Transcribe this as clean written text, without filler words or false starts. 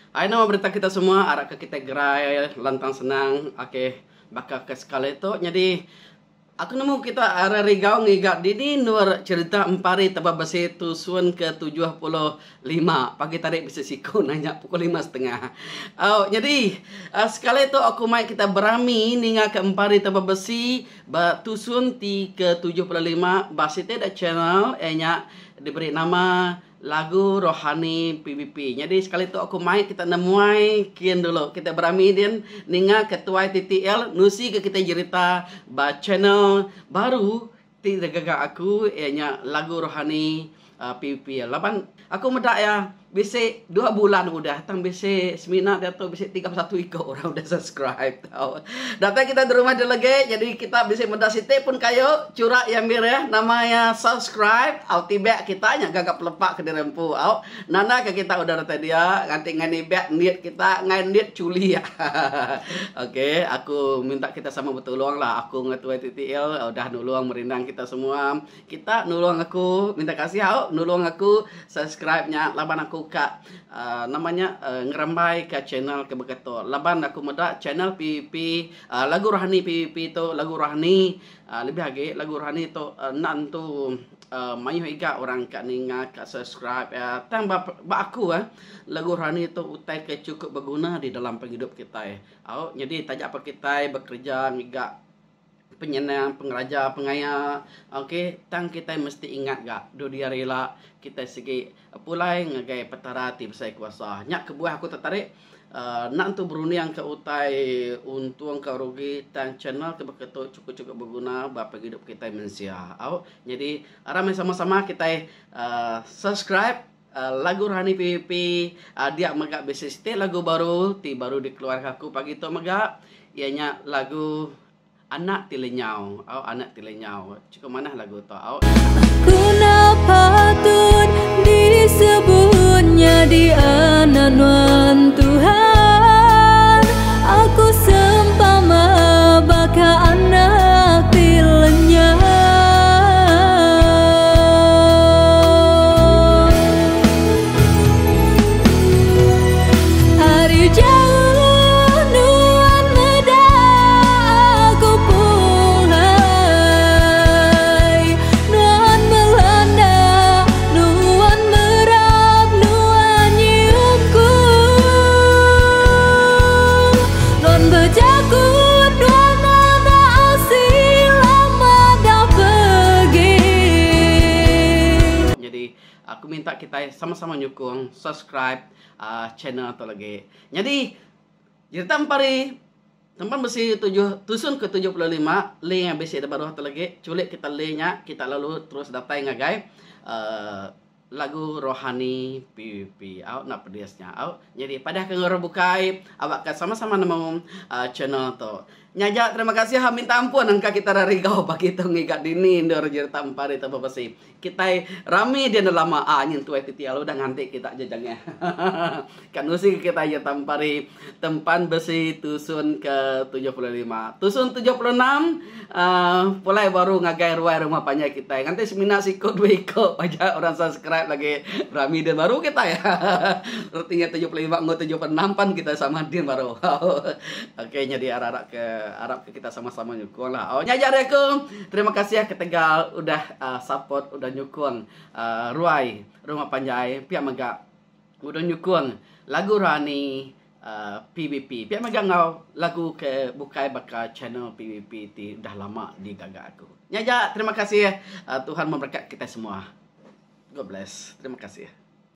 Ai nama berita kita semua arap ke kita gerai lantang senang ok baka ke sekali tu nyadi aku nemu kita ari rigau ngiga dini endur cerita empari taba besi tusun ke 75 pagi tadi bisi siku nanya pukul lima setengah. Au nyadi sekali tu aku mai kita berami ninga ke empari taba besi ba tusun ti ke 75 ba siti da channel iya nya diberi nama Lagu Rohani PBP. Nyadi sekali tu aku mai kita nemuai kin dulu. Kita berami din ninga ke tuai TTL nusi ke kitai jerita ba channel baru ti digaga aku iya nya Lagu Rohani PBP. Laban aku meda iya bisi dua bulan udah tang bisi semina diatu bisi 31 iko orang udah subscribe tau. Datai kita di rumah delege jadi kita bisi meda siti pun kayu chura iya mirih nama iya subscribe au tibek kita nya gaga pelepa kediri empu au nanda ke kita udah datai dia nganti ngai nibek endit kita ngai endit chuli ok aku minta kita sama betulung lah aku enggau tuai TTL udah nulung merindang kita semua kita nulung aku minta kasih au nulung aku subscribe nya laban aku ka nama nya ngerembai ka channel ke baka tu laban aku meda channel PPP lagu rohani PPP tu lagu rohani lebih agi lagu rohani tu enda entu mayuh iga orang ka ninga ka subscribe iya tang ba aku lagu rohani tu utai ke chukup beguna di dalam pengidup kitai au nyadi taja pa kitai bekereja ngiga Penyenang, pengeraja, pengaya ok tang kitai mesti ingat ga dudi hari ila kitai sigi pulai ngagai Petara ti besai kuasa. Nya kebuah aku tetarik uhh enda entu berunding ke utai untung ke rugi tang channel ke baka tu chukup-chukup beguna ba pengidup kitai mensia au. Nyadi aram meh sama-sama kitai uhh subscribe lagu rohani PPP dia mega bisi siti lagu baru ti baru dikeluarka aku pagi tu mega iya nya lagu Anak ti lenyau au anak ti lenyau chukup manah lagu tu au. Aku enda patut disebut nyadi anak nuan Tuhan Aku sempama baka anak ti lenyau. Ari jauh nuan meda aku pulai Nuan melanda, nuan merap, nuan nyium ku Nuan bejaku, nuan anak asing lama dah pergi. Nyadi aku minta kitai sama-sama nyukung subscribe channel tu lagi. Nyadi jerita empari tempan besi tujuh tusun ke 75 link yang bisi da baruh tu lagi chulik kita link nya kita lalu terus datai ngagai uhh lagu rohani PBP au enda pedis nya au. Nyadi padah ke orang bukai awakka sama-sama nemu uhh channel tu. Nya aja terima kasih minta ampun engka kita ra rigau pagi tu ngiga dini endur jerita empari tempan besi. Kitai rami dia enda lama aa nyentu ai titi lalu udah nganti kita aja jangih. Ka nusi ke kitai aja tampari tempan besi tusun ke 75. Tusun 76 aaa pulai baru ngagai ruai rumah panjai kitai. Nganti semina siku dua iku aja orang subscribe lagi rami din baru kitai. Reti nya 75 enggau 76 pan kitai sama din baru. Okey nyadi arap ke arap ke kita sama-sama nyukung lah. Oh nya aja ari aku. Terima kasih ketegal udah support udah nyukung ruai rumah panjai pia mega udah nyukung lagu rohani PBP pia mega enggau lagu ke bukai baka channel PBP ti udah lama digaga aku. Nya aja terima kasih Tuhan memberkat kitai semua. God bless. Terima kasih.